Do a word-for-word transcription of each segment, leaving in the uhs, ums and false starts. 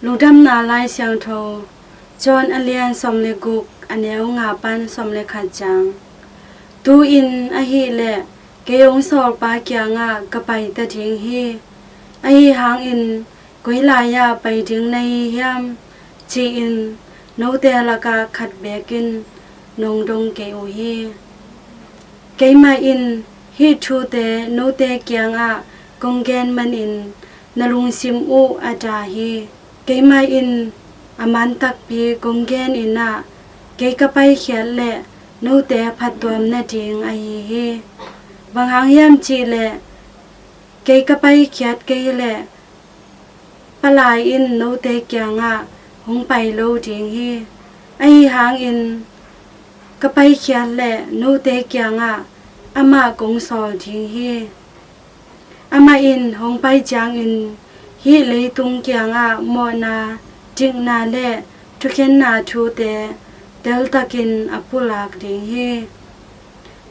Lungdamna Lai Siangtho, John a lian sawm le guk, a neu nga pan sawm le khat ciang. Tu-in ahih leh kei hong sawlpa kiangah ka pai ta ding hi. Ahi hangin koi lai-ah pai ding na hi hiam, ci-in note lakah khat beek in nong dong kei uh hi. Keimah in hih thute note kiangah kong gen manin na lungsim uh a da hi. Keimah in a man takpi kong gen in ah, kei ka paikhiat leh note phattuam nading ahi hi. Bang hang hiam cih leh kei ka paikhiat kei leh Pa Lai in note kiangah hong pai lo ding hi. Ahi hangin ka paikhiat leh note kiangah amah kong sawl ding hi. Amah in hong pai ciangin hih leitung kiangah mawhna, dikna le thukhenna thute teltakin a pulak ding hi.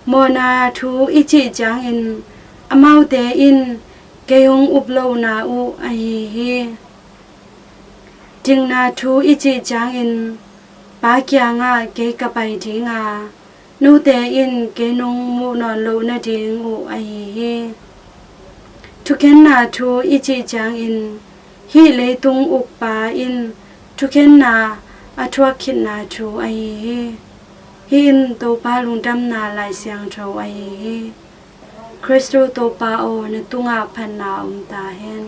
Mawhna thu i cih ciangin amaute in kei hong up lohna uh ahi hi. Dikna thu i cih ciangin Pa kiangah kei ka pai ding a, note in kei nong muh nawn loh nading uh ahi hi. Thukhenna thu i cih ciangin hih leitung ukpa in thukhenna a thuak khitna thu ahi hi. Hih in Topa lungdamna Lai Siangtho ahi hi. Khristu Topa aw, na tungah phatna om ta hen.